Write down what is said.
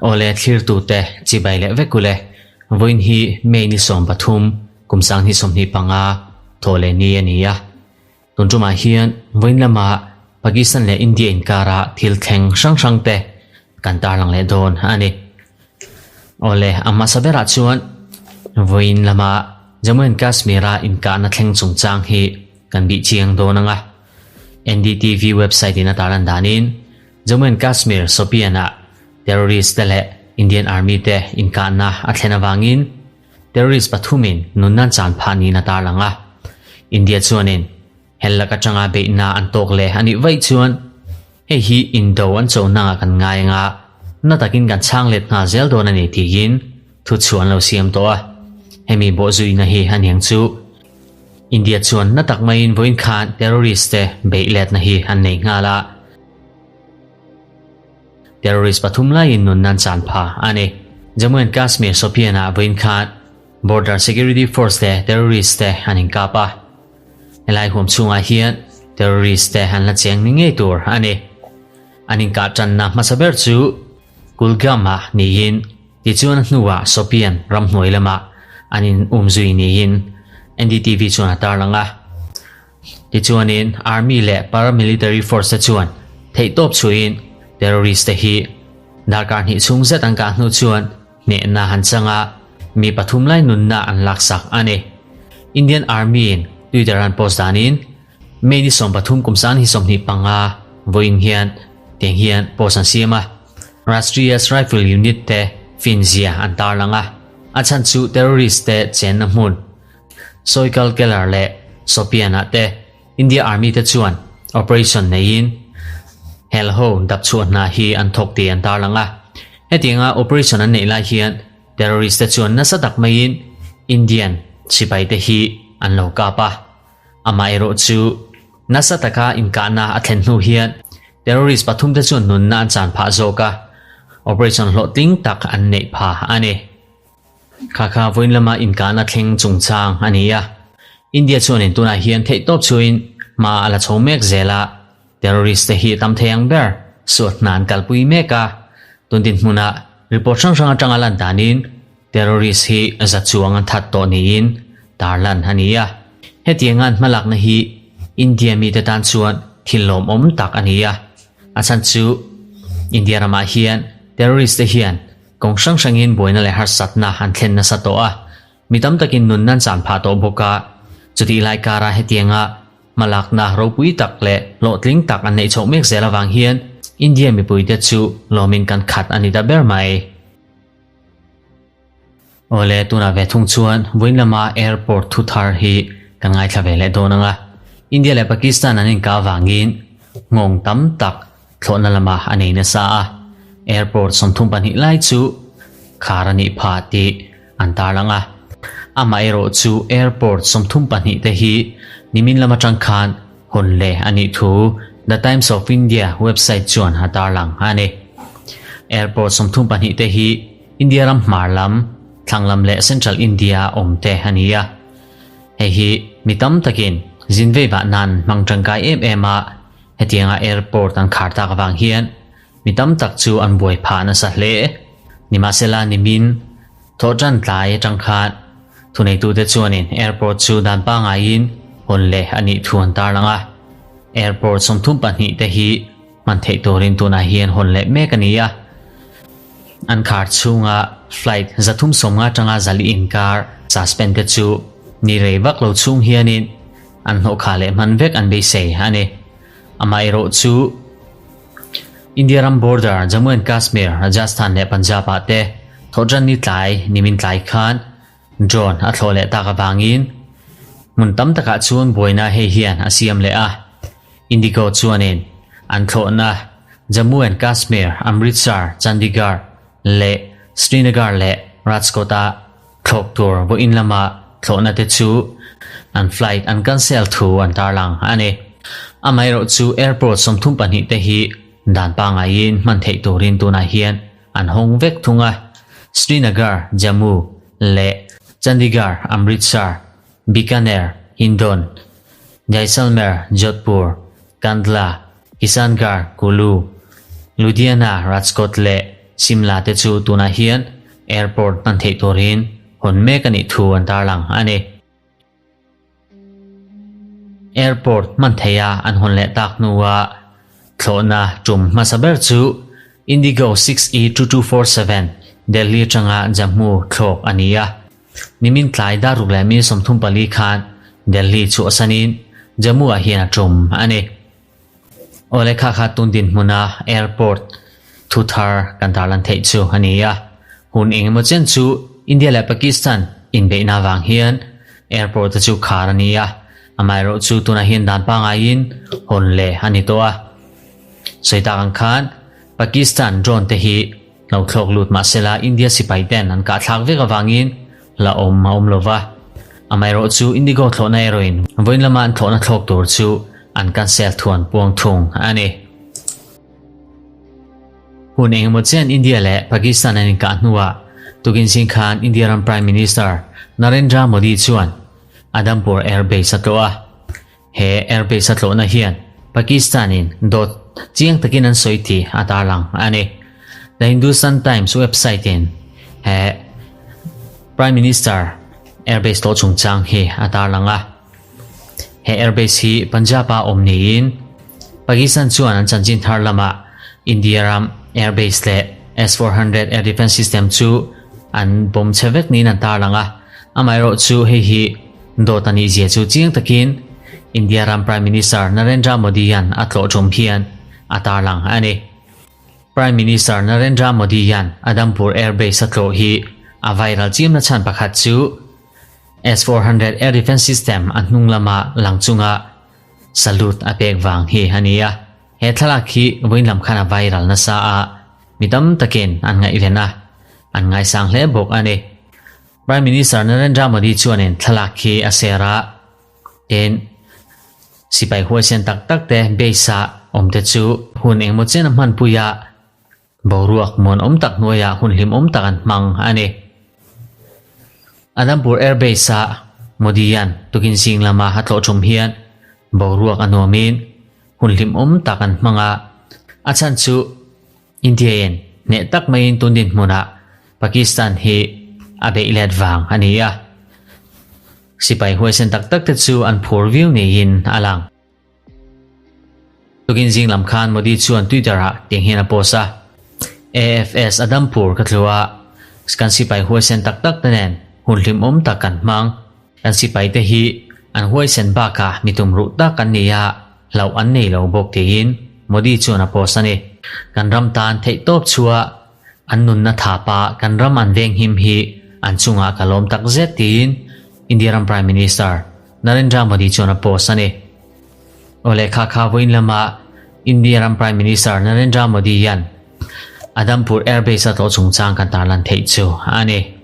Awle thlirtute chibai leh vek ule, vawiin hi May ni 13, kum 2025 thawh leh ni a ni a. Tun tumah hian vawiin lama Pakistan leh India inkara thil thleng hrang hrang te kan tarlang leh dawn a ni. Awle, a hmasa berah chuan vawiin lama Jammu and Kashmir-a inkahna thleng chungchang hi kan bih chiang dawn ang a. NDTV website in a tarlan danin Jammu and Kashmir Shopian-ah terrorist te leh Indian Army te inkahna a thlen avangin terrorist pathumin nunna an chan phah niin a tarlang a. India chuanin hel lak atanga beihna an tawk leh a nih vaih chuan hei hi indo an cho nangah kan ngai anga na takin kan chhang let nghal zel dawn a ni tiin thu chhuah an lo siam tawh a. Hemi bawhzuina hi a niang chu India chuan na tak maiin vawiin khan terrorist te beih letna hi an nei nghal a. Terrorist pathum laiin nunna an chan pha a ni. Jammu and Kashmir Shopian-ah vawiin khan Border Security Force te terrorist te an inkap a. Helai huam chhungah hian terrorist te an la cheng ni ngei tur a ni. An inkah tanna hmasa ber chu Kulgam-ah niin tichuan a hnuah Shopian ramhnuai lamah an in umzui niin NDTV chuan a tarlang a. Tichuanin Army leh Paramilitary Force te chuan theihtawp chhuihin terrorist te hi darkar hnih chhung zet an kah hnu chuan hnehna han chang a, mi pathum lai nunna an laksak a ni. Indian Army in Twitter an post danin May ni 13 kum 2025 vawiin hian tiang hian post an siam a, Rashtriya Rifle Unit te finzia an tarlang a, a chhan chu terrorist te chenna hmun Soikal Keller leh Shopian-ah te India Army te chuan operation neiin hel ho dap chhuah hna hi an thawk tih an tarlang a. Hetianga operation an neih lai hian terrorist te chuan nasa tak maiin Indian sipai te hi an lo kap a. Amaherawh chu nasa taka inkahna a thlen hnu hian terrorist pathum te chuan nunna an chan phah zawk a, operation hlawhtling tak an neih phah a ni. Kha kha vawiin lama inkahna thleng chungchang a ni a, India chuanin tunah hian theihtawp chhuin hma a la chho mek zel a, terrorist te hi tam thei ang ber suat hna an kalpui mek a, tun dinhmuna report hrang hrang atanga lan danin terrorist hi za chuang an that tawh niin tarlan a ni a, hetianga an hmalakna hi India mite tan chuan thil lawmawm tak a ni a, a chhan chu India ramah hian terrorist te hian Kawng hrang hrangin buaina leh harsatna an thlen nasa tawh a, mi tam takin nunna an chan phah tawh bawk a. Chutih lai kara hetianga hmalakna ropui tak leh hlawhtling tak an neih chhoh mek zel avang hian India mipuite chu lawmin kan khat a ni ta ber mai. Awle, tunah ve thung chuan vawiin lama airport thu thar hi kan ngaithla ve leh dawn ang a. India leh Pakistan an inkah avangin nghawng tam tak Thlawhna lamah a nei nasa a, airport 32 lai chu khar a nih phah tih an tarlang a. Amaherawh chu airport 32 te hi nimin lam atang khan hawn leh a nih thu The Times of India website chuan a tarlang a ni. Airport 32 te hi India ram hmar lam, thlang lam leh Central India a awm te a ni a. Hei hi mi tam takin zin vei vah nan hmang tangkai em em a, Hetianga airport an khar tak avang hian mi tam tak chu an buai phah nasa hle. Nimahsela nimin thawhtan tlai atang khan thuneitute chuanin airport chu dan pangaiin hawn leh a nih thu an tarlang a. Airport 32 te hi hman theih turin tunah hian hawn leh mek a ni a. An khar chhunga flight 350 atanga zali inkar suspend te chu ni rei vak lo chhung hianin An hnawhkhah leh hman vek an beisei a ni. Amaherawh chu India ram border Jammu and Kashmir, Rajasthan leh Punjab ah te thawhtan ni tlai nimin tlai khan drone a thlawh leh tak avangin hmun tam takah chuan buaina hei hian a siam leh a. Indigo chuanin an thlawhna Jammu and Kashmir, Amritsar, Chandigarh leh Srinagar leh Rajkot ah Thlawk tur vawiin lama thlawhna te chu an flight an cancel thu an tarlang a ni. Amaherawh chu airport 32 te hi dan pangaiin hman theih turin tunah hian an hawng vek thung a. Srinagar, Jammu leh Chandigarh, Amritsar, Bikaner, Hindon, Jaisalmer, Jodhpur, Kandla, Kishangarh, Kullu, Ludhiana, Rajkot leh Shimla te chu tunah hian airport hman theih turin hawn mek a nih thu an tarlang a ni. Airport hman theiha an hawn leh tak hnua thlawhna tum hmasa ber chu Indigo 6E2247 Delhi atanga Jammu thlawk a ni a. Nimin tlai dar ruk leh mi 34 khan Delhi chhuahsanin Jammu-ah hian a tum a ni. Aw le kha kha tun dinhmuna airport thu thar kan tarlan theih chu a ni a. Hun eng emaw chen chu India leh Pakistan inbeihna avang hian airport te chu khar a ni a. Amaherawh chu tunah hian dan pangaiin hawn leh a ni tawh a. Sawi tak ang khan Pakistan drone te hi lo thlawk lut mahsela India sipai ten an kahthlak vek avangin la awm a awm lo va. Amaherawh chu Indigo thlawhna erawhin vawiin lama an thlawhna thlawk tur chu an cancel thuan puang thung a ni. Hun engemaw chian India leh Pakistan an inkah hnuah tukin zing khan India ram Prime Minister Narendra Modi chuan Adampur Air Base a tlawh a. He Air Base a tlawhna hian Pakistan in dawt chiang takin an sawi tih a tarlang a ni. The Hindustan Times website in he Prime Minister Air Base tlawh chungchang hi a tarlang a. He Air Base hi Punjab ah awm niin Pakistan chuan an chanchin thar lamah India ram Air Base leh S-400 Air Defence System chu an bomb chhe vek niin an tarlang a. Amaherawh chu hei hi Dawt a nih zia chu chiang takin India ram Prime Minister Narendra Modi hian a tlawh tum hian a tarlang a ni. Prime Minister Narendra Modi hian Adampur Air Base a tlawh hi a viral chiamna chhan pakhat chu S-400 Air Defence System a hnung lama lang chunga salute a pek vang hi a ni a. He thlalak hi vawiin lam khan a viral nasa a, mi tam takin an ngaihven a, an ngaisang hle bawk a ni. Prime Minister Narendra Modi chuanin thlalak khi a share a, tin, sipai huaisen tak tak te base ah awm te chu hun engemaw chen a hmanpui a, boruak muanawm tak hnuaiah hun hlimawm tak an hmang a ni. Adampur Air Base ah Modi-a'n tukin zing lama a tlawh tum hian boruak a nuamin hun hlimawm tak an hmang a, a chhan chu India-in hneh tak maiin tun dinhmunah Pakistan hi a beih let vang a ni a, sipai huaisen tak tak te chu an phur viau niin a lang. Tukin zing lam khan Modi chuan Twitter-ah tiang hian a post a, AFS a dam phur ka tlu a, kan sipai huaisen tak tak te nen hun hlimawm tak kan hmang. Kan sipai te hi an huaisen bakah mi tumruh tak an ni a, hlauh an nei lo bawk tiin Modi chuan a post a ni. Kan ram tan theihtawp chhuah an nunna thapa kan ram an venghim hi an chungah ka lawm tak zet tiin India ram Prime Minister Narendra Modi chuan a post a ni. Aw lehkha kha vawiin lama India ram Prime Minister Narendra Modi hian Adampur Air Base a tlawh chungchang kan tarlan theih chu a ni.